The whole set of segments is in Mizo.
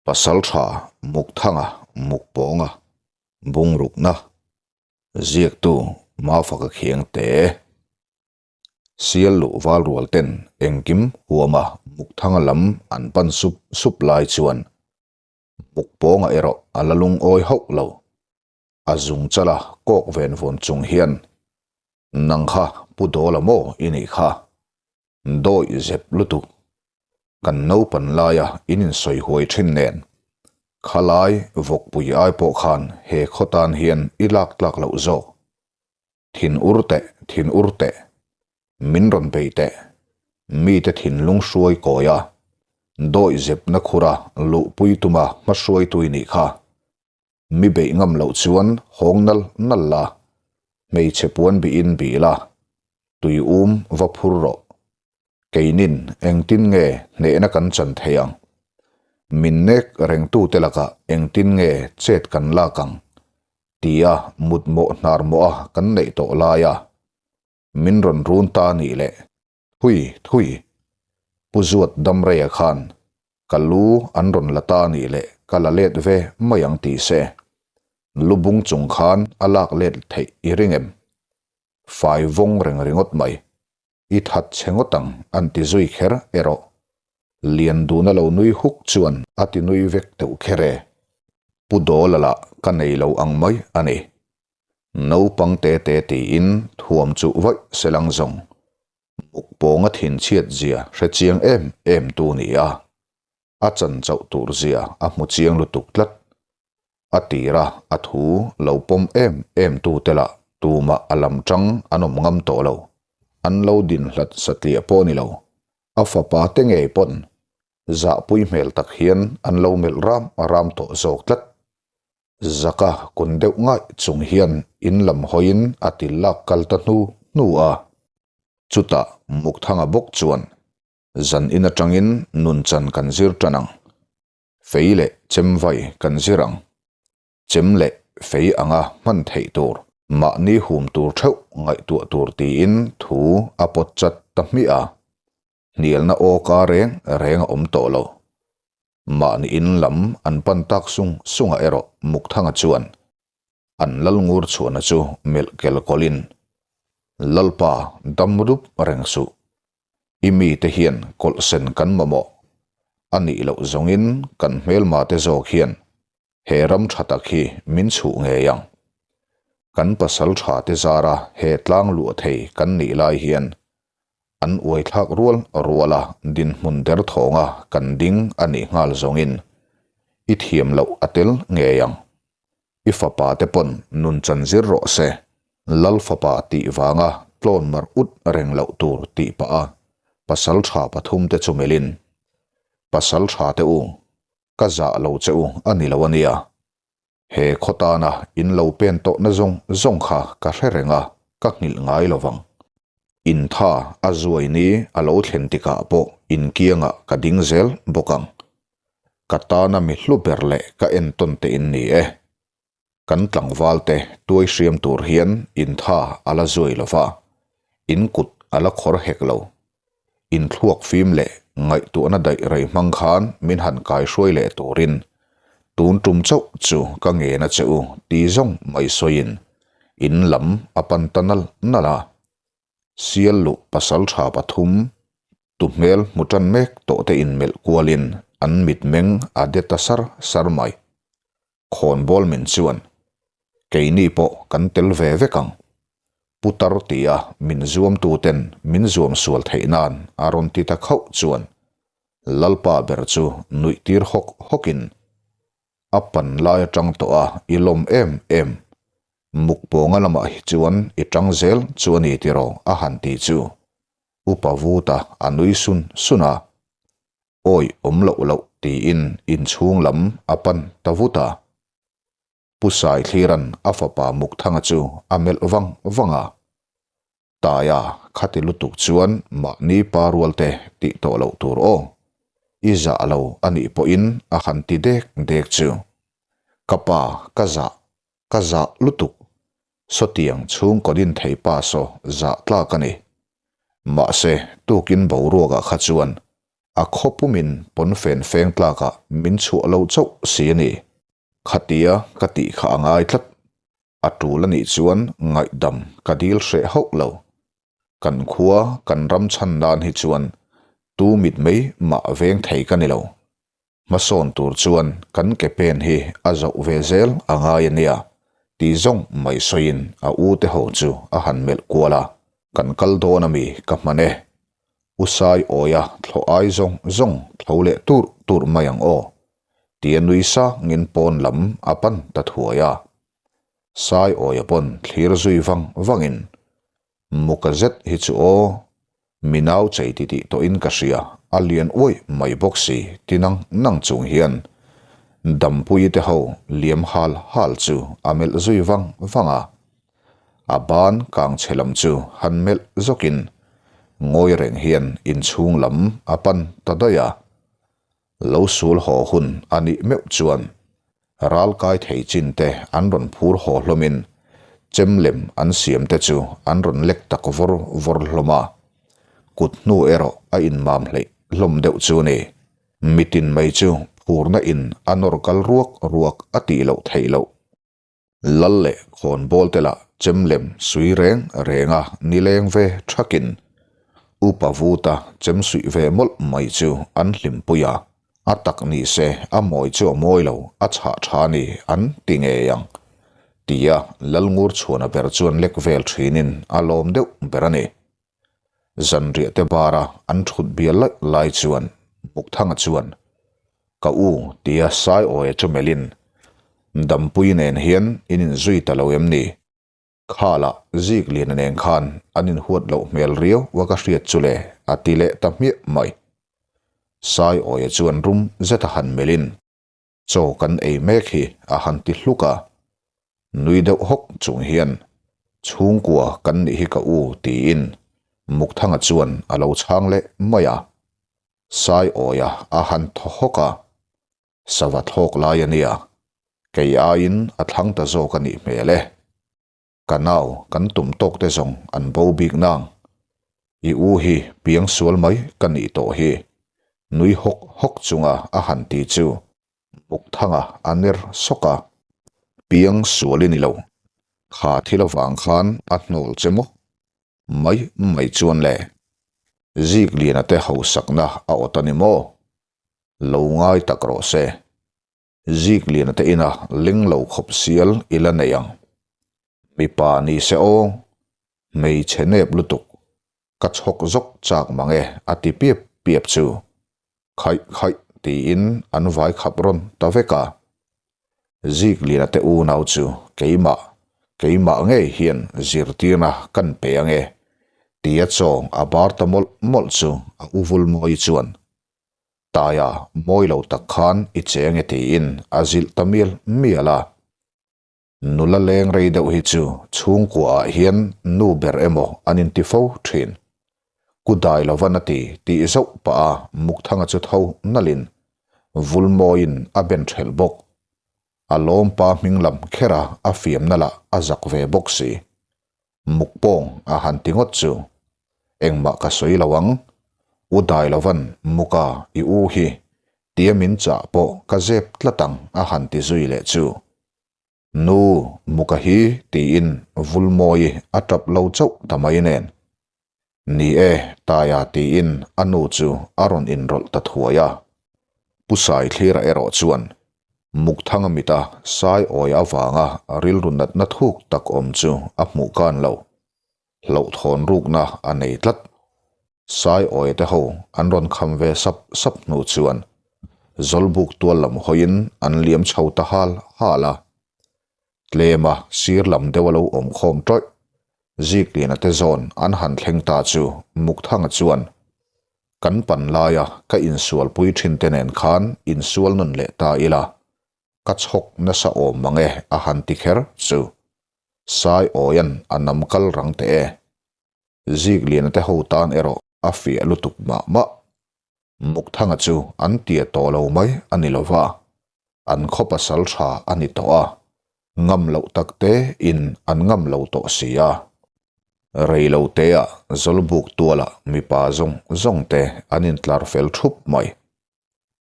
Pasaltha Mukthanga Mukpawnga Bungrukna Ziaktu Mafaka Khiangte Sial luh val rual ten engkim huama Mukthanga lam an pan sup sup lai chuan Mukpawnga erawh a la lungawi hauh lo. A zung chala kawk ven vawn chung hian Nang kha Pu Dawla maw i nih kha? Dawih zep lutuk. Kan naupan laia in insawi huai thin nen. Khalai vawkpui ai pawh khan he khaw tan hian i lak tlak loh zawk. Thin ur teh, thin ur teh. Min rawn bei teh. Mite thinlung hruai kawi a, dawih zepna khura luhpui tuma hmahruaitui nih kha. Mi beih ngam loh chuan hawng nal nal la, hmeichhe puan bihin bih la, tui um va phur rawh. Keinin engtin nge hnehna kan chan thei ang? Min nek rengtute lakah engtin nge chet kan lak ang? Tia mutmawh hnarmawha kan neih tawh laia min rawn run ta nih leh Thui thui. Pu Zuat Damreia khan ka lu an rawn la ta nih leh ka la let ve mai ang ti se. Lu bung chung khan a lak let theih i ring em? Fai vawng reng ringawt mai. I that chhe ngawt ang an ti zui kher erawh. Lian duna lo nui huk chuan a ti nui vek deuh kher e. Pu Dawla lah ka nei lo ang mai a ni. Naupang te te tiin thuam chuh vaih se lang zawng. Muk pawnga thinchhiat zia hre chiang em em tu ni a, a chan chauh tur zia a hmu chiang lutuk tlat. A tira a thu lo pawm em em tu te lah tumah a lam tang an awm ngam tawh lo. An lo din hlat satliah pawh ni lo. A fapa te ngei pawn zahpui hmel tak hian an lo melh ram ram tawh zawk tlat. Zaka kun deuh ngaih chung hian in lam hawiin a ti lak kal ta hnu hnu a. Chutah Mukthanga bawk chuan, Zan in atangin nun chan kan zir tan ang. Fei leh chem vai kan zir ang. Chem leh fei anga hman theih tur, mahni hum tur theuh ngaihtuah tur tiin thu a pawt chat ta hmiah a. Hnialna aw ka reng reng a awm tawh lo. Mahni in lam an pan tak sung sungah erawh Mukthanga chuan an lal ngur chhuahna chu melh kel kawlhin, Lalpa dam rup reng suh. I mite hian kawlhsen kan mamawh. A nih loh zawngin kan hmelmate zawk hian he ram tha tak hi min chhuh ngei ang. Kan pasal tha te zara he tlang luah thei kan nih lai hian an uai thlak rual ruala dinhmun der thawnga kan ding a nih nghal zawngin i thiam loh a tel ngei ang. I fapa te pawn nun chan zir rawh se, Lal fapa tih vanga tlawn mar ut reng loh tur tih pah a pasal tha pathum te chu melhin, Pasal tha te u, Ka zah lo che u a ni lo a nia. He khaw tana in lo pen tawhna zawng zawng kha ka hre reng a, ka nghilh ngai lo vang. In tha a zuai ni a lo thlen tikah pawh in kiangah ka ding zel bawk ang. Ka tana mi hlu ber leh ka entawn te in ni e. Kan tlangval te tuai hriam tur hian in tha a la zuai lo va, in kut a la khawr hek lo. In thluak fim leh ngaihtuahna daih rei hmang khan min han kai hruai leh turin tun tum chauh chu ka ngen a che u ti zawng mai sawiin in lam a pan ta nal nal a. Sial luh pasal tha pathum tu hmel hmu tan mek tawh te inmelh kualin an mitmeng a de ta sar sar mai. Khawnbawl min chuan, Keini pawh kan tel ve vek ang. Putar tia min zuamtuten min zuam sual theih nan a rawn ti ta khauh chuan Lalpa ber chu nuih tir hawk hawkin, A pan lai atang tawh a i lawm em em. Mukpawnga lamah hi chuan i tang zel chu a ni tiraw a han ti chu Upa Vuta a nui sun sun a. Awi awm loh loh tiin inchhung lam a pan ta vut a. Pu Saithliran a fapa Mukthanga chu a melh vang vang a. Taia khati lutuk chuan mahni pa rualte tih tawh loh tur aw. I zah lo a nih pawhin a han ti dek dek chu. Ka pa ka zah, ka zah lutuk. Sawtiang chhungkaw din thei pa saw zah tlak a ni. Mahse tukin boruakah kha chuan. A khaw pumin pawnfen feng tlakah min chhuah lo chauh si a ni. Khatia ka tih kha a ngai tlat. A tul a nih chuan ngaihdam ka dil hreh hauh lo. Kan khua kan ram chhan nan hi chuan tu mit mai mah veng thei ka ni lo. Hmasawn tur chuan kan ke pen hi a zoh ve zel a ngai a nia ti zawng mai sawiin a u te ho chu a han melh kual a, Kan kal dawn ami ka hman e. U Sai awia thlawh ai zawng zawng tho leh tur tur mai ang aw tia nui sangin pawn lam a pan ta thuai a. Sai awia pawn thlir zui vang vangin Muka zet hi chu aw, mi nau chei ti tih tawhin ka hria, a lian uaih mai bawk si ti nang nang chung hian Dampuii te ho liam hal hal chu a melh zui vang vang a. A ban kang chhe lam chu han melh zawkin ngawi reng hian inchhung lam a pan ta daih a. Lo sul haw hun a nih meuh chuan ral kai thei chin te an rawn phur haw hlawmin chem lem an siam te chu an rawn lek tak vawr vawr hlawm a, kut hnu erawh a inmam hleih hlawm deuh chu ni. Mitin mai chu phurna in a nawr kal ruak ruak a tih loh theih loh. Lal leh khawnbawl te lah chem lem sui reng reng a nileng ve thakin Upa Vuta chem suih ve mawlh mai chu an hlimpui a, a tak ni se a mawi chu a mawi lo, a chhah tha ni an ti ngei ang tia Lalngur chhuana ber chuan lek vel thinin a lawm deuh ber a ni. Zanriah te bara an thut bial laih lai chuan Mukthanga chuan, Ka u tia Saiawia chu melhin, Dampui nen hian in inzui ta lo em ni? Khalah Zikliana nen khan an inhuat loh hmel riau a ka hriat chu le a ti leh ta hmiah mai. Saiawia chuan rum zeta han melhin, Chaw kan ei mek hi a han ti hluk a, nui deuh hawk chung hian, Chhungkua kan nih hi ka u tiin Mukthanga chuan a lo chhang leh mai a. Saiawia a han thaw hawk a, Sava thlawk lai a nia, kei aiin a thlang ta zawk a nih hmel e. Ka nau kan tum tawk te zawng an bo bik nang. I u hi piang sual mai ka nih tawh hi. Nui hawk hawk chunga a han ti chu Mukthanga a ner sawk a. Piang sual i ni lo. Kha thil avang khan a hnawl che maw? Mai mai chuan le. Zikliana te hausakna a awt a ni maw? Lo ngai tak rawh se. Zik liana te ina ling lo khawp sial i la nei ang. Mipa ni se aw, hmeichhe nep lutuk, ka chhawk zawk chak mang e a ti piap piap chu. Khaih khaih tiin an vai khap rawn ta vek a. Zik liana te unau chu keimah, keimah ngei hian zirtirna kan pe ang e tia chawng a bar ta mawlh mawlh chu a u Vulmawi chuan Taia mawi lo tak khan i cheng e tiin a zilh ta mial mial a. Nula leng rei deuh hi chu chhungkua ah hian nu ber emaw an inti fo thin. Ku dai lovan a ti tih zauh pah a Mukthanga chu tho nalhin Vulmawiin a ben thelh bawk. A lawmpa hming lam kher a a fiamna lah a zak ve bawk si. Mukpawng a han ti ngawt chu. Engmah ka sawi lo ang. U Dailovan Muka i u hi tia min chah pawh ka zep tlat ang a han ti zui leh chu. Nu, Muka hi tiin Vulmawi a tap lo chauh ta mai nen. Ni e, Taia tiin a nu chu a rawn inrawlh ta thuai a. Pu Saithlira erawh chuan Mukthanga mita Saiawia avanga rilru natna thuk tak awm chu a hmuh kan lo. Hlauhthawn rukna a nei tlat. Saiawia te ho an rawn kham ve sap sap hnu chuan Zawlbuk tual lam hawiin an liam chho ta hal hal a. Tlema sir lam deuh a lo awm khawm tawih. Zikliana te zawn an han thleng ta chu Mukthanga chuan, Kan pan laia ka insualpui thin te nen khan insual nawn leh ta ila, ka chhawk nasa awm mang e a han ti kher chu. Saiawian a nam kal rang teh e. Zikliana te ho tan erawh a fiah lutuk mah mah. Mukthanga chu an tia tawh lo mai a ni lo va, an khaw pasal tha a ni tawh a, ngam loh tak te in an ngam lo tawh si a. Rei lo teah Zawlbuk tualah mipa zawng zawng te an intlar fel thup mai.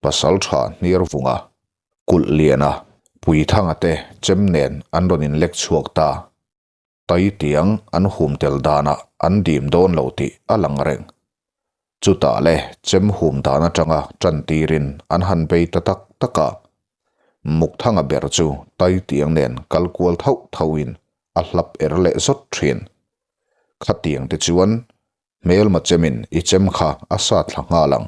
Pasaltha Hniarvunga, Kulhliana, Puithanga te chem nen an rawn inlek chhuak ta. Taitiang an hum tel danah an dim dawn lo tih a lang reng. Chutah le chem hum dan atanga tan tirin an han bei ta tak tak a. Mukthanga ber chu Taitiang nen kal kual thauh thauhin a hlap er leh zawt thin. Khatiang te chuan hmelma chemin i chem kha a sa thla nghal ang.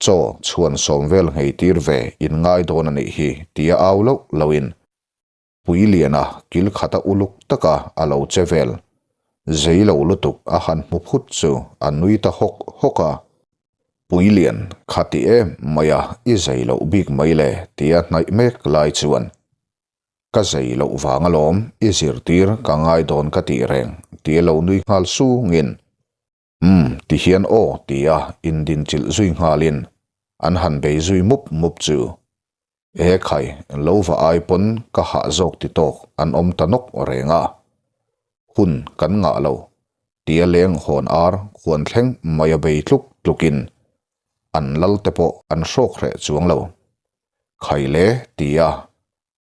Chaw chhuan sawm vel nghei tir ve in ngai dawn a nih hi tia au loh lohin Puiliana kil khata uluk taka a lo che vel. Zei lo lutuk a han hmu phut chu a nui ta hawk hawk a. Puilian, khati em mai a, i zei loh bik mai le tia hnaih mek lai chuan Ka zei loh vang alawm, i zirtir ka ngai dawn ka tih reng tia lo nui nghal sungin Umm, ti hian aw tia indinchilh zui nghalin an han bei zui mup mup chu. E khai, lo va ai pawn ka hah zawk ti tawk an awm ta nawk reng a. Hun kan ngah lo, tia leng hawn ar khuan thleng mai a bei tluk tlukin an lal te pawh an hrawk hreh chuang lo. Khai le tia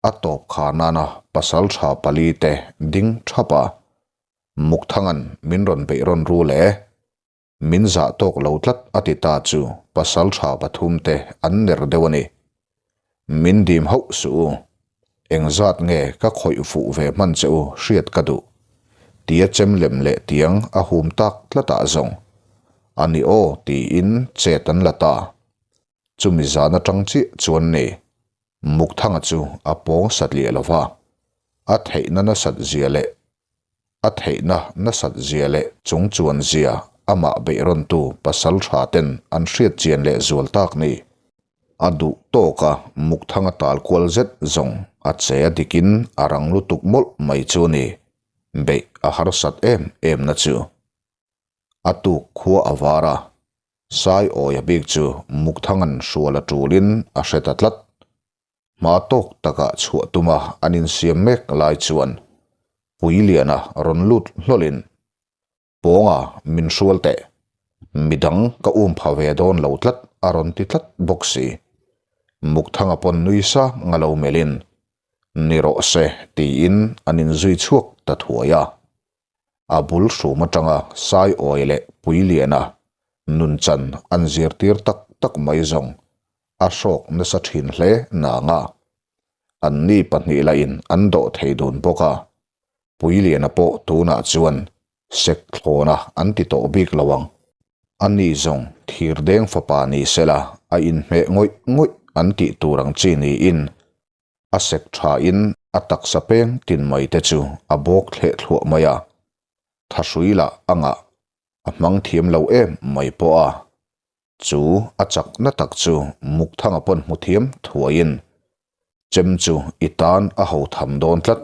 A tawp khar nana pasal tha pali te ding thap a, Mukthanga'n min rawn beih rawn ru le, min zah tawk lo tlat a ti ta chu pasal tha pathum te an ner deuh a ni. Min dim hauh suh u, engzat nge ka khawih fuh ve hman che u hriat ka duh, tia chem lem leh tiang a hum tak tlatah zawng a ni aw tiin chet an la ta. Chumi zan atang chiah chuan ni Mukthanga chu a pawng satliah lo va, a theihna nasat zia leh a theihna nasat zia leh chung chuan zia amah beihrawntu pasal tha ten an hriat chian leh zual tak ni. A duh tawk a Mukthanga tal kual zet zawng a che a dikin a rang lutuk mawlh mai chu ni, beih a harsat em em na chu. A tuk khua a var a, Saiawia bik chu Mukthanga'n hrual a tulin a hre ta tlat. Hma tawk takah chhuah tuma an insiam mek lai chuan Puiliana rawn lut hlawlhin, Pawnga min hrual teh, midang ka um pha ve dawn lo tlat a rawn ti tlat bawk si. Mukthanga pawn nui sang a lo melhin, Ni rawh se tiin an inzui chhuak ta thuai a. A bul hrum atanga Saiawi leh Puiliana nunchan an zirtir tak tak mai zawng a hrawk nasa thin hle nang a. Anni pahnih lahin an dawh thei dun bawk a, Puiliana pawh tunah chuan sek thlawna an ti tawh bik lo ang. Ani zawng thirdeng fapa ni sela a inhmeh ngawih ngawih an tih tur ang chi niin A sek thain a taksa peng tin mai te chu a bawk thleh thluah mai a, thahrui lah a ngah, a hmang thiam lo em mai pawh a. Chu a chakna tak chu Mukthanga pawn hmu thiam thuaiin chem chu i tan a ho tham dawn tlat.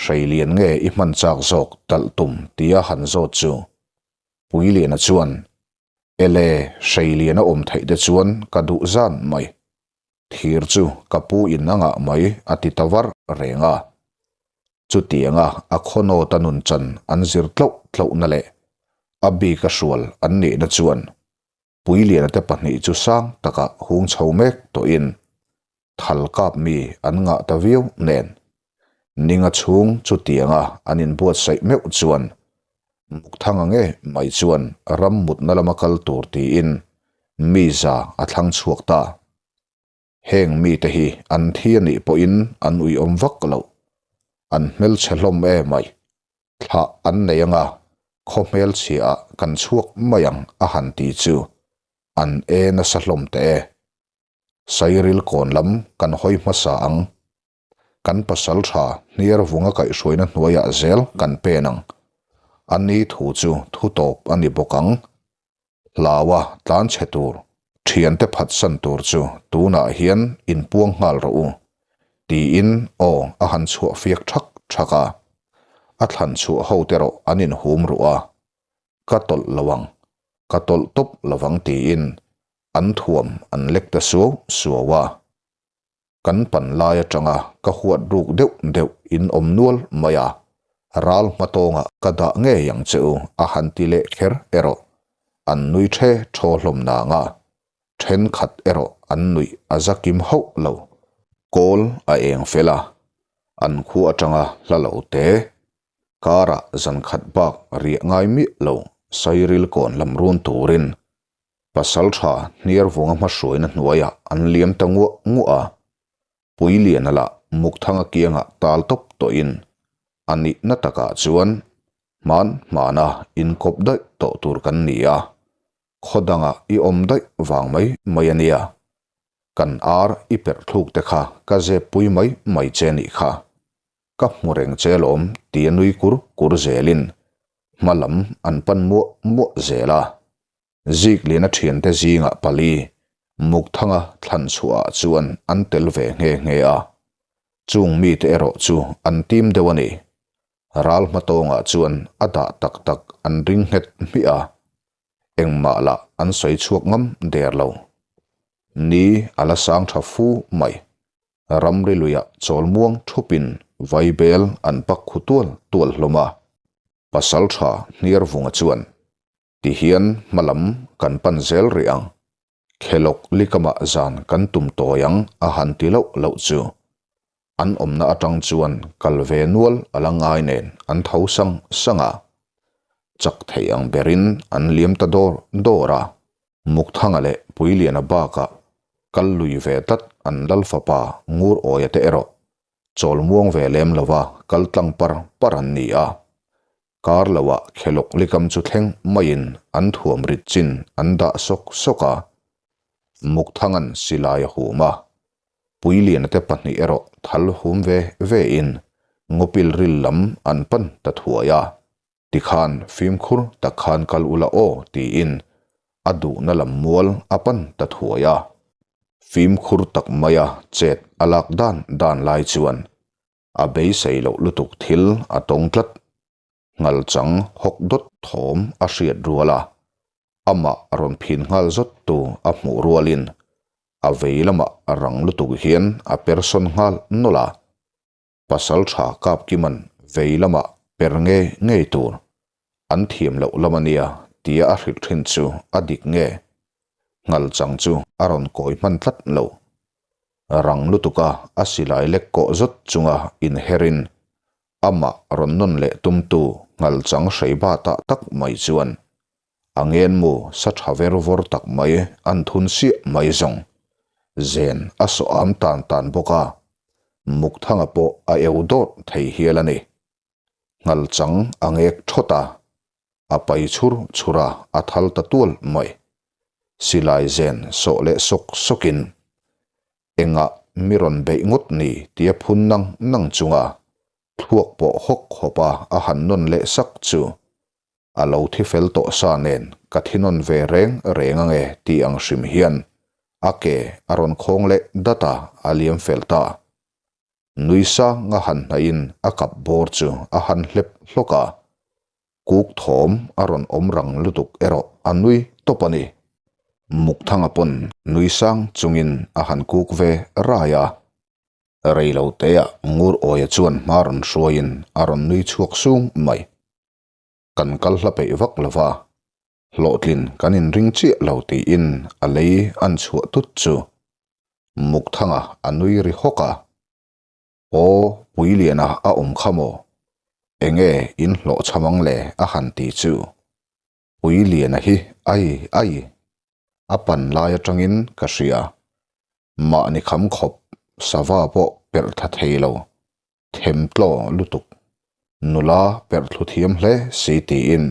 Hreilian nge i hman chak zawk talh tum tia han zawt chu Puiliana chuan Ele, Hreilian a awm theih te chuan ka duh zan mai. Thir chu ka pu in a ngah mai a ti ta var reng a. Chutianga a khawnawta nun chan an zir tloh tlohna leh a bika hrual an nihna chuan Puiliana te pahnih chu sang takah hung chho mek tawhin thal kap mi an ngah ta viau nen ninga chhung chutianga an inbuatsaih meuh chuan Mukthanga nge mai chuan ram mutna lama kal tur tiin mi za a thlang chhuak ta. Heng mite hi an thi a nih pawhin an uiawm vak loh. An hmelchhe hlawm e mai. Thlah an nei anga khaw hmelchhiaah kan chhuak mai ang a han ti chu an e nasa hlawm teh e. Sairil kawn lam kan hawi hmasa ang. Kan pasal tha hniar vunga kaihhruaina hnuaiah zel kan pen ang. A ni thu chu thu tawp a ni bawk ang. Hlaua tlan chhe tur, thiante phatsan tur chu tunah hian inpuang nghal rawh u, tiin aw a han chhuah fiak thak thak a. A thlan chhuah ho te rawh an inhum ruh a. Ka tawlh lo ang, ka tawlh tawp lovang tiin an thuam an lek ta suau suau a. Kan pan lai atanga ka huat ruk deuh deuh in awm nual mai a, Ral hmatawngah ka dah ngei ang che u a han ti leh kher erawh an nui ṭhe ṭhaw hlawm nang a, ṭhenkhat erawh an nuih a za kim hauh lo. Kawl a eng fel a, an khu aṭanga hla lo te, karah zan khat bak riah ngai miah lo Sairil kawn lam run turin Pasalṭha Hniarvunga hmahruaina hnuaiah an liam ta nguah nguah a. Puiliana lah Mukthanga kiangah tal tawp tawhin a nihna takah chuan hman hmana inkawp daih tawh tur kan ni a, khaw dangah i awm daih vang mai mai a nia. Kan ar i perh thluk te kha ka zep pui mai mai che nih kha. Ka hmu reng che lawm tia nui kur kur zelin hma lam an pan muah muah zel a. Zikliana thiante zingah pali Mukthanga thlan chhuahah chuan an tel ve nghe nghe a, chung mite erawh chu an tim deuh a ni. Ral hmatawngah chuan a dah tak tak an ring nghet hmiah a, engmah lah an sawi chhuak ngam der lo. Ni a la sang tha fu mai. Ramri luiah chawl muang thupin vaibel an pak khu tual tual hlawm a, Pasaltha Hniarvunga chuan Tihian hmalam kan pan zel rih ang. Khelawk likamah zan kan tum tawi ang a han ti loh loh chu. An awmna atang chuan kal ve nual a la ngai nen an tho sang sang a. Chak thei ang berin an liam ta dawr dawr a. Mukthanga leh Puiliana bakah kal lui ve tlat an lal fapa Ngur Awia te erawh chawl muang ve lem lova kal tlang par par an ni a. Kar loah khelawk likam chu thleng maiin an thuam rit chin an dah sawk sawk a, Mukthanga'n silai a hum a, Puiliana te pahnih erawh thal hum ve ve in ngawpil ril lam an pan ta thuai a, tikhan fimkhur tak khan kal ula aw tiin a duhna lam mual a pan ta thuai a. Fimkhur tak maia chet a lak dan dan lai chuan A beisei loh lutuk thil a tawng tlat. Nghalchang hawk dawt thawm a hriat rual a, amah rawn phin nghal zawt tu a hmuh rualin a vei lamah rang lutuk hian a per sawn nghal nawlh a. Pasal tha Kapkiman vei lamah per ngei ngei tur an thiam loh lam a nia tia a hrilh thin chu a dik nge? Nghalchang chu a rawn kawi hman tlat lo. Rang lutuka a silai lek kawh zawt chunga inherin amah rawn nawn leh tumtu Nghalchang hreibata tak mai chuan a ngenmu sa tha ver vawr tak mai an thun siah mai zawng zen a sawh am tan tan bawk a, Mukthanga pawh a eu dawt thei hial a ni. Nghalchang a ngek thawt a, a pai chhur chhur a, a thal ta tual mai. Silai zen sawh leh sawk sawkin, Engah mi rawn beih ngawt ni tia phun nang nang chunga thluak pawh hawk hawp a a han nawn leh sak chu a lo thi fel tawh sa nen ka thi nawn ve reng reng ange tih ang hrim hian a ke a rawn khawng leh dat a, a liam fel ta. Nui sang a han hnaihin a kap bawr chu a han hlep hlawk a, kuk thawm a rawn awm rang lutuk erawh a nui tawp a ni. Mukthanga pawn nui sang chungin a han kuk ve rai a, rei lo teah Ngur Awia chuan hma rawn hruaiin a rawn nui chhuak sung mai. Kan kal hla peih vak lo va, hlawhtlin kan inring chiah lo tiin a lei an chhuah tut chu Mukthanga a nui ri hawk a, Aw, Puiliana a awm kha maw? Enge in hlawhchham ang le a han ti chu. Puiliana hi ai ai, a pan lai atangin ka hria. Mahni kham khawp sava pawh perh tha thei lo. Themtlaw lutuk, nula perh thlu thiam hle si tiin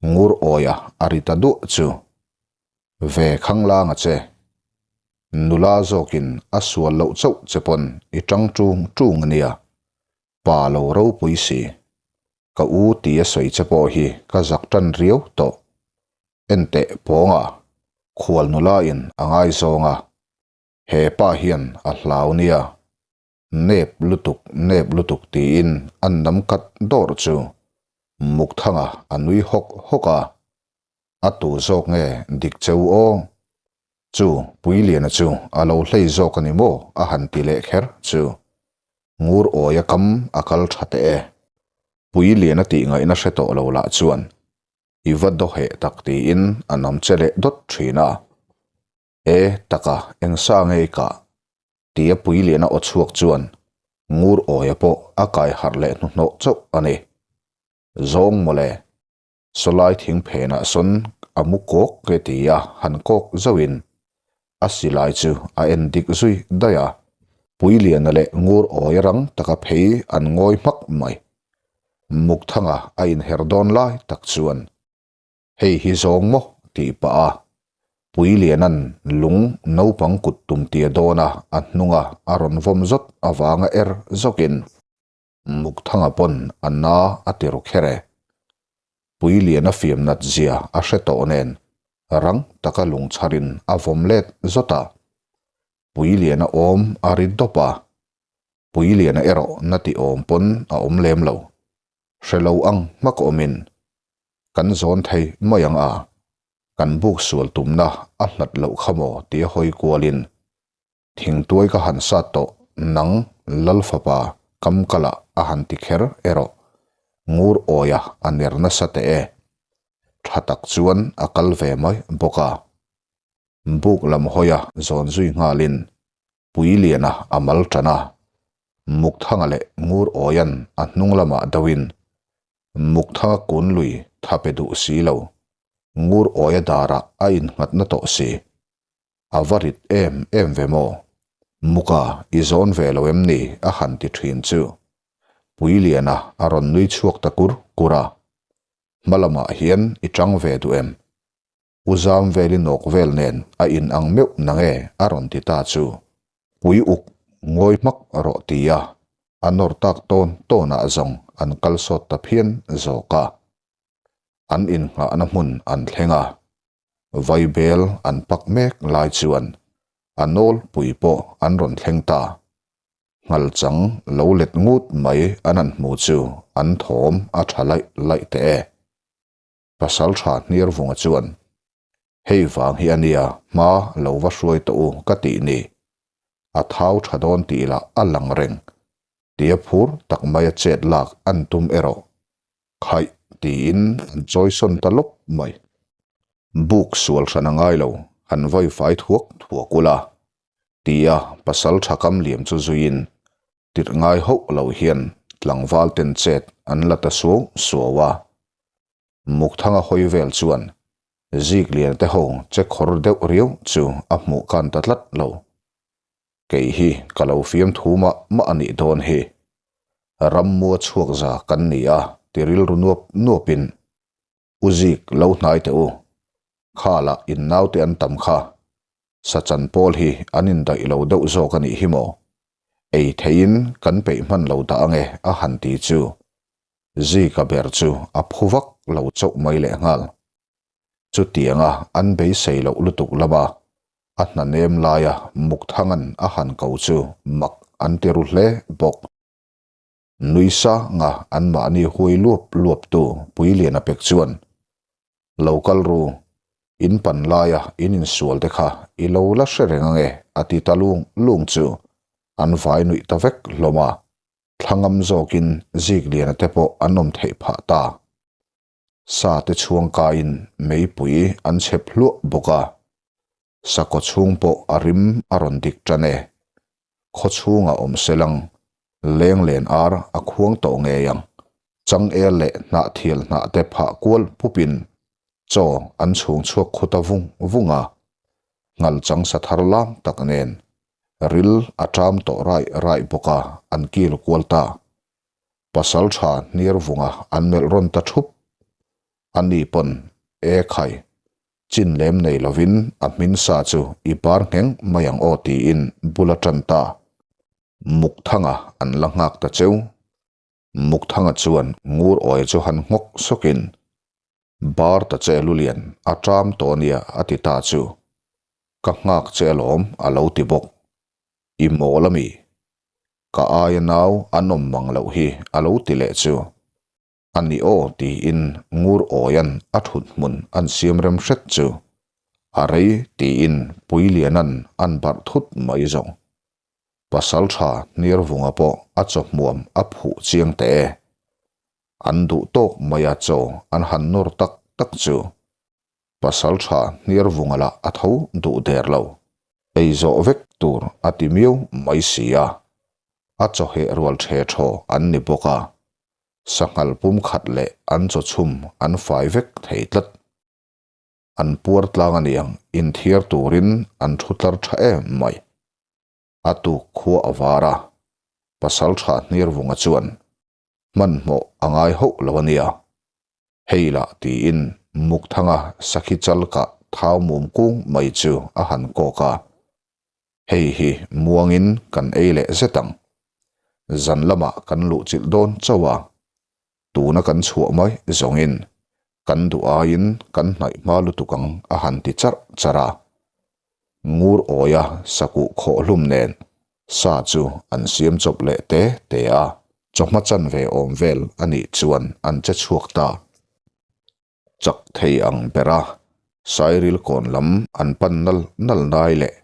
ngur awia a ri ta duah chu. Ve khanglang a che. Nula zawkin a sual loh chauh che pawn i tang ṭung ṭung a nia. Pa lo ropui si. Ka u tia sawi che pawh hi ka zak ṭan riau tawh. Enteh pawnga, khual nula in a ngaizawng a. He pa hian a hlau nia. Nep lutuk, nep lutuk tiin an nam kat dawr chu Mukthanga a nui hawk hawk a. A tu zawk nge dik cheu aw? Chu Puiliana chu a lo hlei zawk a ni maw a han ti leh kher chu Ngur awia kam a kal tha teh e. Puiliana tih ngaihna hre tawh lo lah chuan i va dawheh tak tiin a nam che leh dawt thin a. E taka eng sa nge i kah? Tia Puiliana aw chhuak chuan Ngur Awia pawh a kai harh leh hnuhnawh chauh a ni. Zawng mawle. Sawlai thing phenah sawn a mu kawk ke tia han kawk zauhin a silai chu a en dik zui daih a. Puiliana leh Ngur Awia rang taka phei an ngawi hmak mai. Mukthanga a inher dawn lai tak chuan Hei hi zawng maw? tih pah a Puiliana'n lung naupang kut tum tia dawna a hnunga a rawn vawm zawt avanga er zawkin Mukthanga pawn a na a ti ru kher e. Puiliana fiam nat zia a hre tawh nen rang taka lung chharin a vawm let zawt a. Puiliana awm a ri dawp a. Puiliana erawh na ti awm pawn a awm lem lo. Hre lo ang hmak awmin kan zawn thei mai ang a, kan buk sual tumna a hlat loh kha maw tia hawi kualin Thingtuai ka han sat tawh nang Lal fapa kam kala a han ti kher erawh ngur awia a ner nasa teh e. Tha tak chuan a kal ve mai bawk a. Buk lam hawia zawn zui nghalin Puiliana a mal tan a. Mukthanga leh Ngur Awian a hnung lamah deuhin Mukthanga kun lui tha pe duh si lo. Ngur Awia darah a innghatna tawh si. A va rit em em ve maw? Muka i zawn ve lo em ni? a han ti thin chu. Puiliana a rawn nui chhuak ta kur kur a. Hma lamah hian i chang ve duh em? U zam vel i nawk vel nen a in ang meuh nange a rawn ti ta chu. Pui uk ngawi hmak rawh ti a, a nawr tak tawn tawnah zawng an kal sawt ta phian zawk a. An innghahna hmun an thleng a, Vaibel an pak mek lai chuan a nawlpui pawh an rawn thleng ta. Nghalchang lo let ngut mai an han hmu chu an thawm a tha laih laih teh e. Pasaltha Hniarvunga chuan, Hei vang hi a nia, hma lo va hruai tawh u ka tih ni. A thau tha dawn tih lah a lang reng. Tia phur tak maia chet lak an tum erawh. Khaih tiin an chawisawn ta lawp mai. Buk sual hran a ngai lo, han vawi fai thuak thuak ula. Tia pasaltha kam liam chu zuiin tirh ngai hauh lo hian tlangval ten chet an la ta suau suau a. Mukthanga hawi vel chuan Zikliana te ho che khawr deuh riau chu a hmuh kan ta tlat lo. Kei hi ka lo fiam thu mah mah a nih dawn hi. Rammua chhuak za kan ni a ti rilru nuap nuapin U Zik lo hnai teh u. Kha lah in naute an tam kha. Sachan pawl hi an indaih lo deuh zawk a nih hi maw? Ei theihin kan peih hman lo dah ange a han ti chu Zika ber chu a phu vak lo chauh mai lehnghal. Chutianga an beisei loh lutuk lama a hna nem laia Mukthangan a han ko chu mak an ti ru hle bawk. Nui sanga anmahni huai luap luap tu Puiliana pek chuan, Lo kal ru, in pan laia in insual te kha i lo la hre reng ange a ti ta lung lung chu an vai nuih ta vek hlawm a, thlangam zawkin Zikliana te pawh an awm theih phah ta. Sa te chhuang kaiin meipui an chhep hluah bawk a, sakaw chhung pawh a rim a rawn dik tan e. Khaw chhungah awm selang, leng len ar a khuang tawh ngei ang. Changel leh hnahthial hnah te phah kual pupin chaw an chhung chhuak khu ta vung vung a, ngal chang sa thar lam tak nen ril a ṭam tawh raih raih bawk a, an kil kual ta. Pasal tha hniar vunga an melh rawn ta thup. A ni pawn, E khai, chin lem nei lovin a hmin sa chu i bar ngheng mai ang aw tiin bul a tan ta. Mukthanga an la nghak ta cheu. Mukthanga chuan ngur awi chu han nghawk sawkin, Bar ta che Lulian, a ṭam tawh ania a ti ta chu. Ka nghak che alawm a lo ti bawk. I mawl ami? Ka aia nau an awm mang loh hi a lo ti leh chu. A ni aw tiin ngur awian a thut hmun an siam rem hret chu. A rei tiin Puilianan an barh thut mai zawng. Pasaltha Hniarvunga pawh a chawhmuam a phuh chiang teh e. An duh tawk maia chaw an han nawr tak tak chu Pasalṭha Hniarvunga lah a tho duh der lo. Ei zawh vek tur a ti miau mai si a. A chawheh rual ṭhe ṭhaw an ni bawk a. Sanghal pum khat leh an chaw chhum an fai vek thei tlat. An puar tlang a niang inthiar turin an thu tlar ṭha em mai. A tuk khua a var a, Pasalṭha Hniarvunga chuan hmanhmawh a ngai hauh lo a nia. Hei lah tiin Mukthanga sakhi chal kah thau mum kung mai chu a han kawk a. Hei hi muangin kan ei leh zet ang. Zan lamah kan luhchilh dawn chauh a, tuna kan chhuah mai zawngin kan duh aiin kan hnaih hma lutuk ang a han ti charh charh a. Ngur awia sakuh khawh hlum nen sa chu an siam chawp leh te te a, chawhma chanve awm vel a nih chuan an che chhuak ta. Chak thei ang bera Sairil kawn lam an pan nal nal nai leh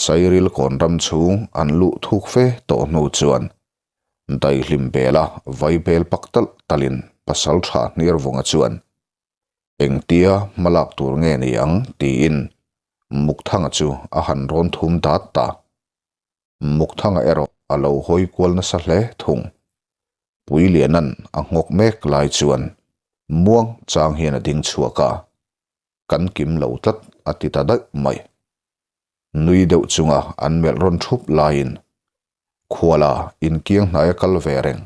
Sairil kawn ram chhung an luh thuk fe tawh hnu chuan daihlim bela vai bel pak talh talhin pasal tha Hniarvunga chuan engtia hmalak tur nge ni ang tiin Mukthanga chu a han rawn thum dat ta. Mukthanga erawh a lo hawi kual nasa hle thung. Puilianan a nghawk mek lai chuan muang chang hian a ding chhuak a, kan kim lo tlat a ti ta daih mai. Nui deuh chunga an melh rawn thup laiin Khuala inkiang hnaia kal ve reng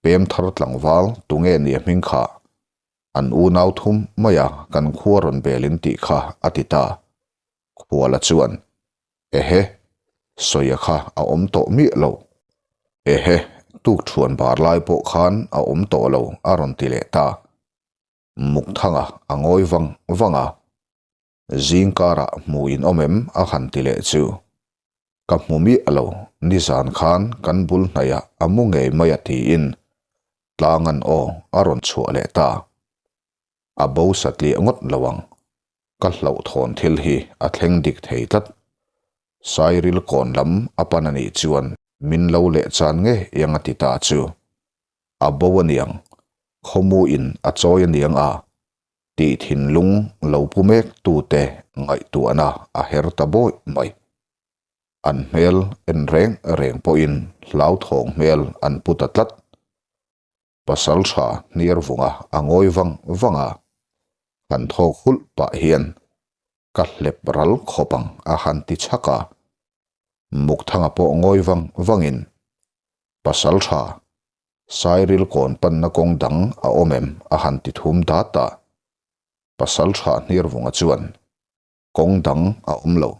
pem thar tlangval tunge nia hming kha an unau thum maia kan khua rawn belin tih kha a ti ta. Khuala chuan Ehe, sawia kha a awm tawh miah lo. Ehe, tuk thuan bar lai pawh khan a awm tawh lo a rawn ti leh ta. Mukthanga a ngawi vang vang a, zing karah hmu in awm em a han ti leh chu. Ka hmu miah lo, nizan khan kan bul hnaihah a mu ngei mai a tiin tlangan aw a rawn chhuah leh ta. A bo satliah ngawt lo ang. Ka hlauhthawn thil hi a thleng dik thei tlat. Sairil kawn lam a pan a nih chuan min lo leh chan nge eng a ti ta chu. A bo a niang, khawmu in a chawi a niang a, tih thinlung lo pu mek tute ngaihtuahna a her ta bawih mai. An hmel en reng reng pawhin hlauthawng hmel an pu ta tlat. Pasal tha Hniarvunga a ngawi vang vang a, han thawk hulh pah hian ka hlep ral khawp ang a han ti chhak a. Mukthanga pawh ngawi vang vangin Pasal tha Sairil kawn panna kawng dang a awm em a han ti thum dat a. Pasal tha Hniarvunga chuan Kawng dang a awm lo.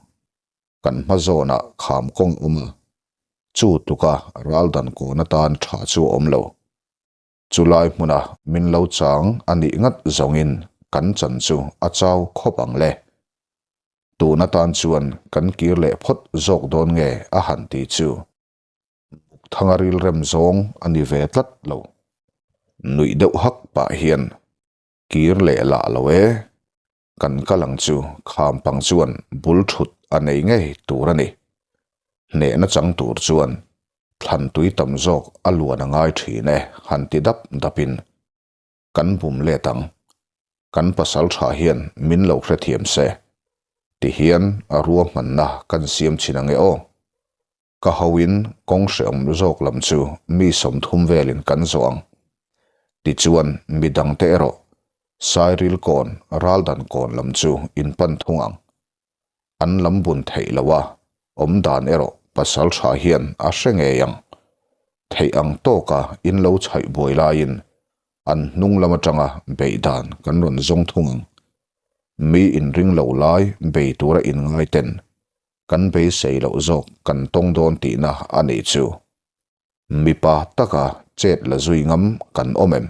Kan hma zawnah kham kawng awm a, chu tluka ral dan kawn atan tha chu a awm lo. Chulai hmuna min lo chang a nih ngat zawngin kan chan chu a chau khawp ang le. Tun atan chuan kan kir leh phawt zawk dawn nge a han ti chu. Thanga rilrem zawng a ni ve tlat lo. Nuih deuh hak pah hian kir leh lah lo e. Kan kal ang chu kham pang chuan bul thut a nei ngei tur a ni. Hnehna chang tur chuan thlan tui tam zawk a luan a ngai thin e han ti dap dapin kan bum let ang. Kan pasal tha hian min lo hrethiam se tihian a ruahmanna kan siam chin ange aw. Ka hoin kawng hrehawm zawk lam chu mi 30 velin kan zawh ang. Tichuan midangte erawh Sairil kawn Raldan kawn lam chu in pan thung ang. An lam bun theih lo a, awm dan erawh pasal tha hian a hre ngei ang. Theih ang tawka in lo chhaih buai laiin an hnung lam atanga beih dan kan rawn zawng thung ang. Mi inring lo lai bei tura inngai ten Kan beisei loh zawk kan tawng dawn tihna a nih chu. Mipa taka chet la zui ngam kan awm em?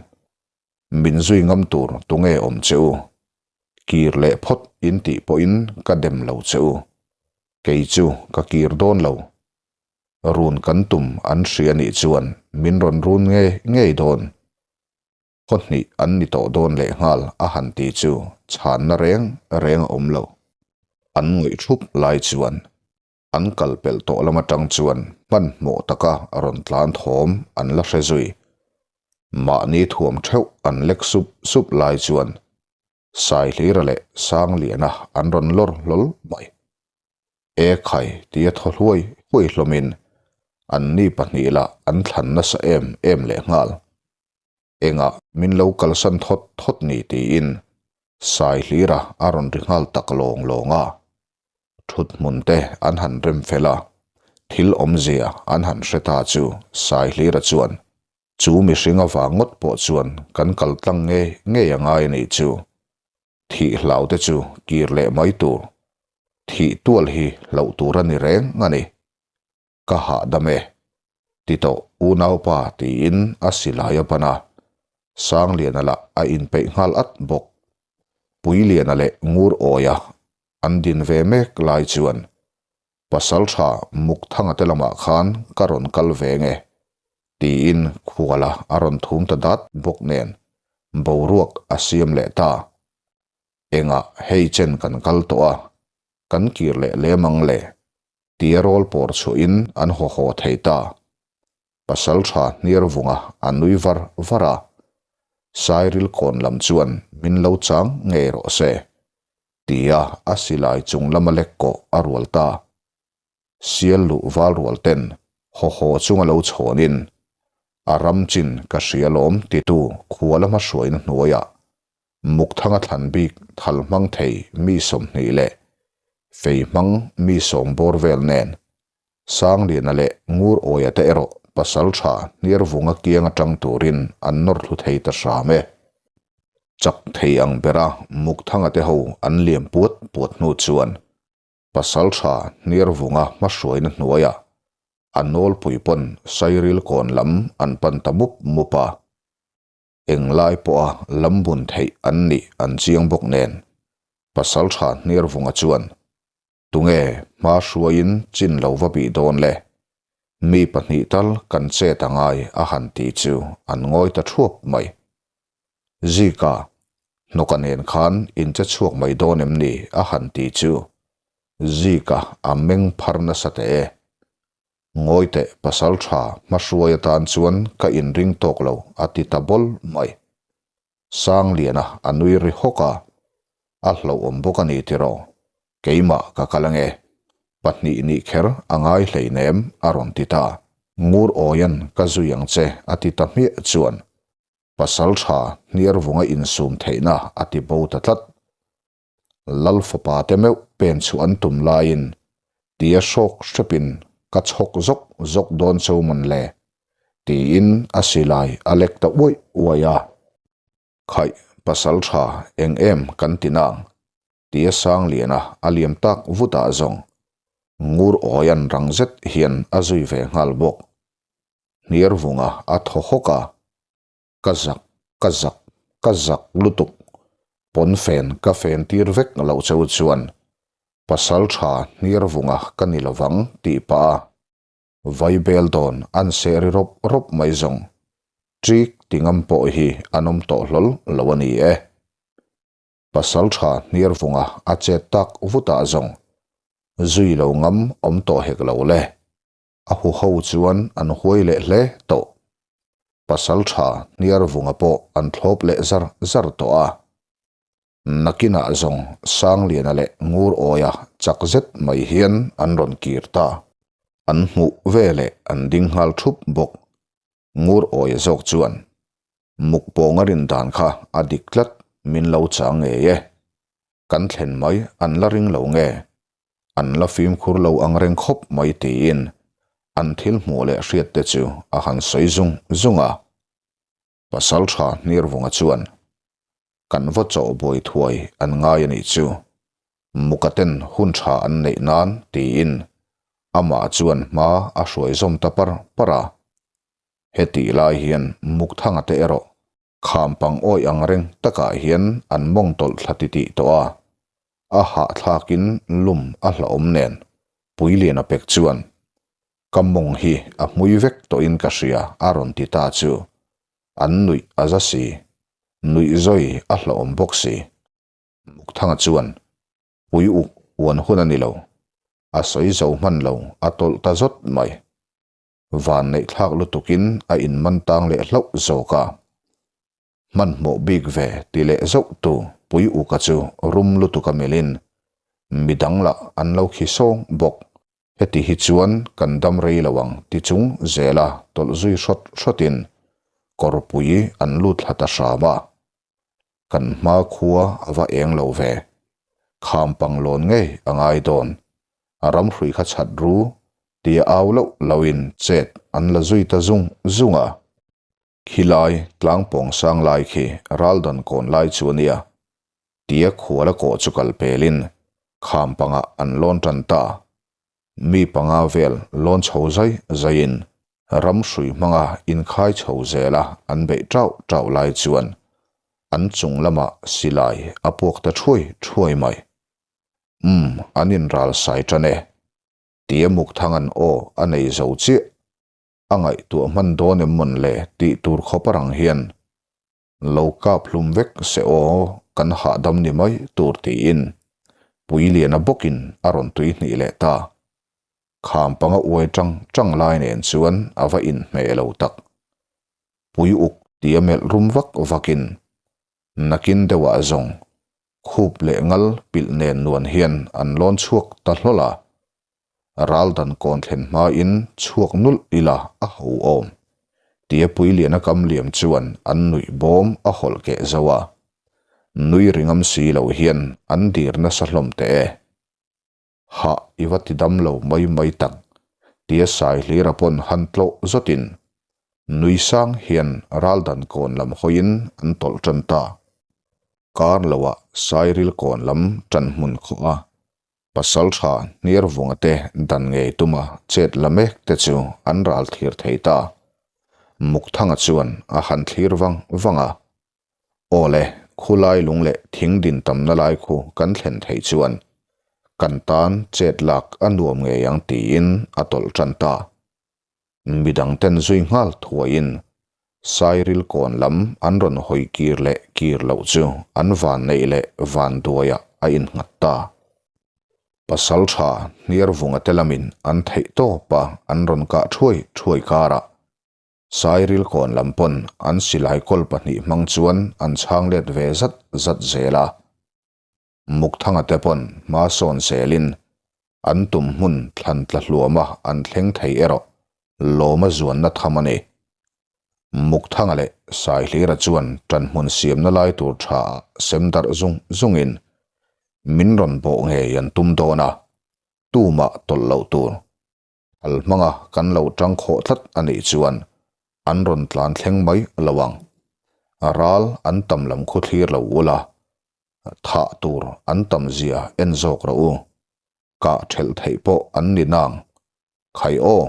Min zui ngam tur tunge awm che u? Kir leh phawt in tih pawhin ka dem lo che u. Kei chu ka kir dawn lo. Run kan tum an hria nih chuan min rawn run ngei ngei dawn. Khaw hnih an ni tawh dawn lehnghal a han ti chu chhanna reng reng a awm lo. An ngawih thup lai chuan an kal pelh tawh lam atang chuan hmanhmawh taka rawn tlan thawm an la hre zui. Mahni thuam theuh an lek sup sup lai chuan Saihlira leh Sangliana an rawn lawr hlawl mai. E khai tia thaw hluai hluai hlawmin anni pahnih lah an thlan nasa em em lehnghal. Engah min lo kalsan thawt thawt ni tiin Saihlira a rawn ri nghal tak lawng lawng a. Thut hmun te an han rem fel a, thil awmzia an han hre ta chu Saihlira chuan chu mihring avang ngawt pawh chuan kan kal tlang ngei ngei a ngai a nih chu. Thih hlau te chu kir leh mai tur. Thih tual hi hlauh tur a ni reng a ni. Ka hahdam e. Ti tawh unaupa tiin a silai a ban a. Sangliana lah a inpeih nghal at bawk. Puiliana leh Ngur Awia an din ve mek lai chuan Pasaltha Mukthanga te lamah khan ka rawn kal ve nge tiin khuala a rawn thum ta dat bawk nen boruak a siam leh ta. Engah hei chen kan kal tawh a, kan kir leh lem ang le tia rawl pawr chhuahin an haw haw thei ta. Pasaltha Hniarvunga a nui var var a, Sairil kawn lam chuan min lo chang ngei rawh se, tia a silai chung lama lek kawh a rual ta. Sial luh val rual ten haw haw chunga lo chhawnin, A ram chin ka hria lawm titu khua lama hruaina hnuaiah Mukthanga thlan bik thal hmang thei mi 20 leh fei hmang mi sawm bawr vel nen Sangliana leh Ngur Awia te erawh pasal tha Hniarvunga kiang atang turin an nawr thlu thei ta hram e. Chak thei ang bera Mukthanga te ho an liam puat puat hnu chuan pasal tha Hniarvunga hmahruaina hnuaiah a nawlpui pawn Sairil kawn lam an pan ta mup mup a. Englai pawha lam bun theih an nih an chiang bawk nen pasal tha Hniarvunga chuan Tunge hma hruaiin chin lo va bih dawn le? Mi pahnih tal kan chet a ngai a han ti chu an ngawi ta thuap mai. Zika, hnawka nen khan in che chhuak mai dawn em ni a han ti chu Zika a meng phar nasa teh e. Ngawi teh pasal tha hma hruai atan chuan ka inring tawk lo a ti ta bawl mai. Sangliana a nui ri hawk a, A hlauhawm bawk a ni tiraw? Keimah ka kal ange. Pahnih nih kher a ngai hleinem a rawn ti ta. Ngur Awian ka zui ang che a ti ta hmiah chuan pasal tha hniarvunga insum theihna a ti bo ta tlat. Lal fapa te meuh pen chhuah an tum laiin tia hrawk hrepin ka chhawk zawk zawk dawn cho man le tiin a silai a lek ta uaih uaih a. Khaih, pasal tha eng em kan ti nang tia Sangliana a liam tak vutah zawng Ngur Awian rang zet hian a zui ve nghal bawk. Hniarvunga a thaw hawk a. Ka zak, ka zak, ka zak lutuk. Pawnfen ka fen tir vek loh cheu chuan pasal tha hniarvunga ka ni lovang tih pah a vaibel dawn an seh ri rawp rawp mai zawng. Ṭik ti ngam pawh hi an awm tawh hlawl lo a ni e. Pasal tha hniarvunga a chet tak vutah zawng zui lo ngam awm tawh hek lo le. A huho chuan an huai leh hle tawh. Pasal tha Hniarvunga pawh an thlawp leh zar zar tawh a. Nakinah zawng Sangliana leh Ngurawia chak zet mai hian an rawn kir ta. An hmuh veleh an ding nghal thup bawk. Ngurawia zawk chuan, Mukpawnga rin dan kha a dik tlat, min lo chang ngei e. Kan thlen mai an la ring lo nge? An la fimkhur lo ang reng khawp mai tiin an thil hmuh leh hriat te chu a han sawi zung zung a. Pasal tha Hnirvunga chuan, Kan va chawh buai thuai an ngai a nih chu, mukaten hun tha an neih nan tiin amah chuan hma a hruai zawm ta par par a. Hetih lai hian Mukthanga te erawh Kham pang awih ang reng takah hian an mawng tawlh thla titih tawh a, a hahthlakin lum a hlauhawm nen Puiliana pek chuan, Ka mawng hi a hmui vek tawhin ka hria a rawn ti ta chu an nuih a za si, nuih zawi a hlauhawm bawk si. Mukthanga chuan, Pui uk uan hun a ni lo, a sawi zo hman lo a tawlh ta zawt mai. Van neih thlak lutukin a inman tang leh hlauh zawk a. Hmanhmawh bik ve ti leh zauh tu Pui Uka chu rum lutuk a melhin midang lah an lo khi sawng bawk. Heti hi chuan kan dam rei lo ang ti chung zela tawlh zui hrawt hrawtin kawrpui an lut thla ta hram a. Kan hma khua a va eng lo ve. Kham pang lawn ngei a ngai dawn. A ramhrui kha chhat ru tia au loh loin chet an la zui ta zung zung a. Khilai tlang pawng sang lai khi Raldan kawn lai chu a nia. Tia khuala kawh chu kal pelin kham pangah an lawn tan ta. Mi panga vel lawn chho zai zaiin ram hrui hmanga inkhai chho zela an beih tauh tauh lai chuan an chung lamah silai a puak ta thuai thuai mai. Umm, an inral sai tan e. Tia Mukthanga'n aw a nei zo chiah. A ngaihtuah hman dawn em mawn le tih tur khawp a rang hian lo kap hlum vek se aw kan hahdam ni mai tur tiin Puiliana bawkin a rawn tui hnih leh ta. Kham panga uai tang tang lai nen chuan a va inhmeh lo tak. Pui uk tia melh rum vak vakin nakin deuhah zawng khup leh ngal pilh nen nuan hian an lawn chhuak ta hlawl a. Ral dan kawn thlen hmain chhuak nulh ila a ho awm. Tia Puiliana kam liam chuan an nuih bawm a hawlh keh zo a. Nui ringam si lo hian an dir nasa hlawm teh e. Hah i va ti dam lo mai mai tak, tia Saihlira pawn han tlawh zawtin nui sang hian ral dan kawn lam hawiin an tawlh tan ta. Kar loah Sairil kawn lam tan hmun khawh a, Pasal tha Hniarvunga te dan ngei tuma chet la mek te chu an ral thlir thei ta. Mukthanga chuan a han thlir vang vang a. Aw le, khulai lung leh thing din tamna lai khu kan thlen theih chuan kan tan chet lak a nuam ngei ang tiin a tawlh tan ta. Midang ten zui nghal thuaiin Sairil kawn lam an rawn hawi kir leh kir loh chu an van neih leh van duaiah a innghat ta. Pasal tha Hniarvunga te lamin an theih tawp a an rawn kah thuai thuai karah Sairil kawn lam pawn an silai kawl pahnih hmang chuan an chhang let ve zat zat zel a. Mukthanga te pawn hma sawn selin an tum hmun thlan tla hluama an thleng thei erawh lawma zuanna tham a ni. Mukthanga leh Saihlira chuan ṭanhmun siamna lai tur ṭha ah sem darh zung zungin min rawn bawh ngei an tum dawn a, tumah tawlh loh tur. Al hmanga kan lo tang khawh tlat a nih chuan an rawn tlan thleng mai lo ang. Ral an tam lam khu thlir lo ula, thah tur an tam zia en zawk rawh u. Kah thelh theih pawh an ni nang. Khai aw!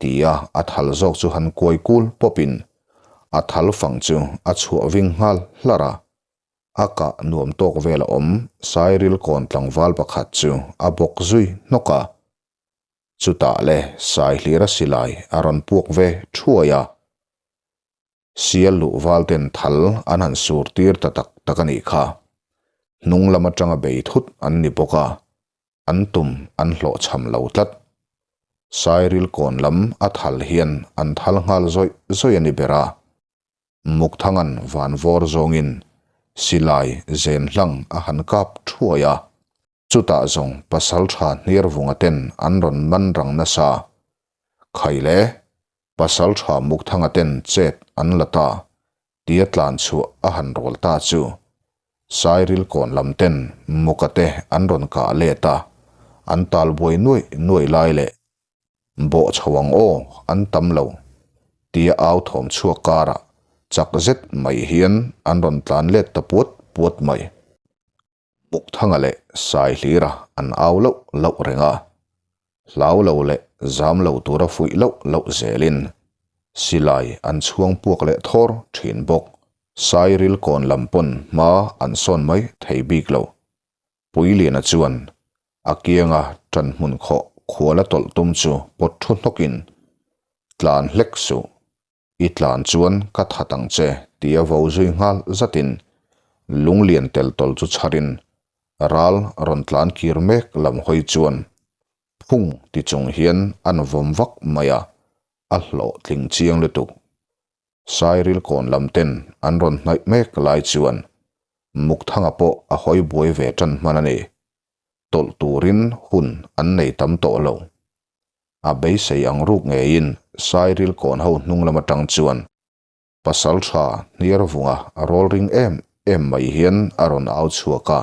Tia a thal zawk chu han kuai kul pawpin a thal fang chu a chhuah ving nghal hlar a. A kah nuam tawk vel a awm Sairil kawn tlangval pakhat chu a bawk zui hnawk a. Chutah le Saihlira silai a rawn puak ve thuai a, sial luh val ten thal an han sur tir ta tak tak a nih kha. Hnung lam atanga bei thut an ni bawk a, an tum an hlawhchham lo tlat. Sairil kawn lam a thal hian an thal nghal zawih zawih a ni ber a. Mukthangan van vawr zawngin silai zen hlang a han kap thuai a. Chutah zawng Pasaltha Hniarvunga ten an rawn man rang nasa. Khai le, Pasaltha Mukthanga ten chet an la ta, tia tlan chhuah a han rawl ta chu. Sairil kawn lam ten Muka te an rawn kah let a, an tal buai nuaih nuaih lai leh bawh chho ang aw an tam lo, tia au thawm chhuak karah chak zet mai hian an rawn tlan let ta puat puat mai. Mukthanga leh Saihlira an au loh loh reng a, hlau lo leh zam lo tura fuih loh loh zelin silai an chhuang puak leh thawr thin bawk. Sairil kawn lam pawn hma an sawn mai thei bik lo. Puiliana chuan a kianga ṭan hmun khawh khuala tawlh tum chu pawt thu hnawkin, Tlan hlek suh, I tlan chuan ka that ang che tia vo zui nghal zatin lunglian tel tawl chu chharin ral rawn tlan kir mek lam hawi chuan phung ti chung hian an vawm vak mai a, a hlawhtling chiang lutuk. Sairil kawn lam ten an rawn hnaih mek lai chuan Mukthanga pawh a hawi buai ve tan hman a ni. Tawlh turin hun an nei tam tawh lo. A beisei ang ruk ngeiin Sairil kawn ho hnung lam atang chuan Pasaltha Hniarvunga rawl ring em em mai hian a rawn au chhuak a,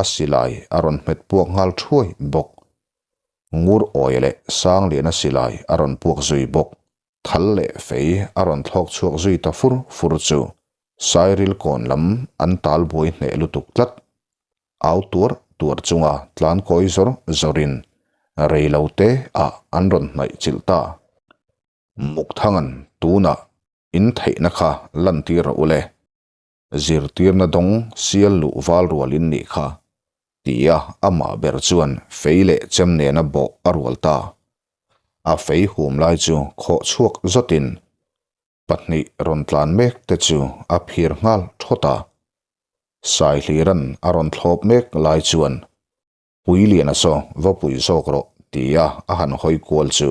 a silai a rawn hmet puak nghal thuai bawk. Ngur awia leh Sangliana silai a rawn puak zui bawk. Thal leh fei a rawn thlawk chhuak zui ta fur fur chu Sairil kawn lam an tal buai hneh lutuk tlat. Au tuar tuar chunga tlan kawi zawr zawrin rei lo te ah an rawn hnaih chilh ta. Mukthangan tunah in theihna kha lantir rawh u le. Zirtirna dawng sial luh val rual in nih kha, tia amah ber chuan fei leh chem nena bawh a rual ta. A fei hum lai chu khawh chhuak zawtin pahnih rawn tlan mek te chu a phir nghal thawt a. Saihliran a rawn thlawp mek lai chuan Puiliana saw va pui zawk rawh tia a han hawi kual chu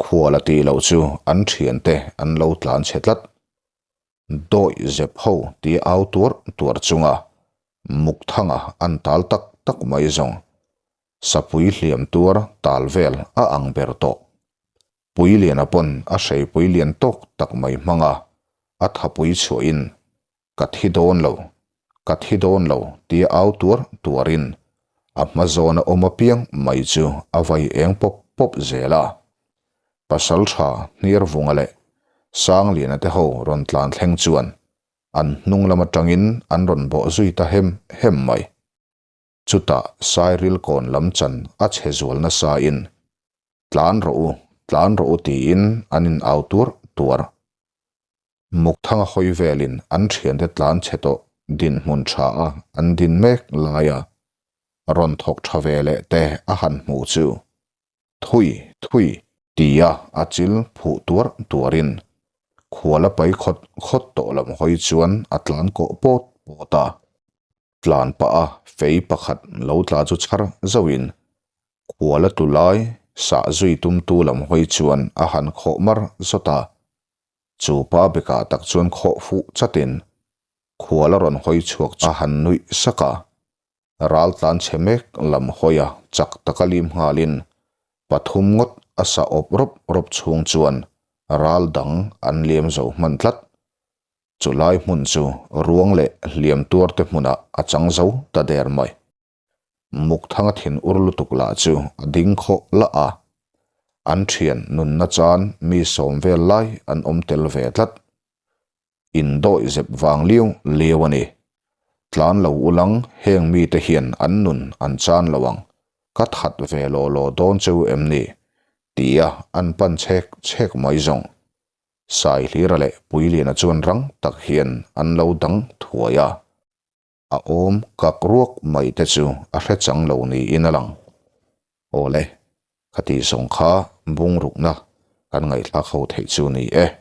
khual a tih loh chu an thiante an lo tlan chhe tlat. Dawih zep ho tia au tuar tuar chunga Mukthanga an tal tak tak mai zawng sapui hliam tuar tal vel a ang ber tawh. Puiliana pawn a hreipui lian tawk tak mai hmanga a thapui chhuahin Ka thi dawn lo, ka thi dawn lo tia au tuar tuarin a hma zawna awm apiang mai chu a vai eng pawp pawp zel a. Pasal tha Hniarvunga leh Sangliana te ho rawn tlan thleng chuan an hnung lam atangin an rawn bawh zui ta hem hem mai. Chutah Sairil kawn lam chan a chhe zual nasain Tlan rawh u, tlan rawh u tiin an in au tuar tuar. Mukthanga hawi velin an thiante tlan chhe tawh dinhmun tha a an din mek laia rawn thawk tha ve leh te a han hmu chu thui thui tia a chil phuh tuar tuarin khual a pai khawt khawt tawh lam hawi chuan a tlan kawh pawt pawt a. Tlan pah a fei pakhat lo tla chu chhar zauhin khual a tlu lai sah zui tumtu lam hawi chuan a han khawh mar zawt a. Chu pa bekah tak chuan khawh fuh chatin khual a rawn hawi chhuak chu a han nuih sak a. Ral tlan chhe mek lam hawi a chak taka lim nghalin pathum ngawt a sa awp rawp rawp chhung chuan ral dang an liam zo hman tlat. Chu lai hmun chu ruang leh hliam tuar te hmunah a chang zo ta der mai. Mukthanga thin ur lutuk lah chu a ding khawh lah a, an thian nunna chan mi sawm vel lai an awm tel ve tlat. Indawih zep vang liau liau a ni. Tlan lo ulang heng mite hian an nun an chan lo ang, ka that ve law law dawn cheu em ni? tia an pan chhek chhek mai zawng. Saihlira leh Puiliana chuan rang tak hian an lo dang thuai a. A awm kak ruak mai te chu a hre chang lo niin a lang. Awle, khati zawng kha bungrukna kan ngaihthlak ho theih chu ni e.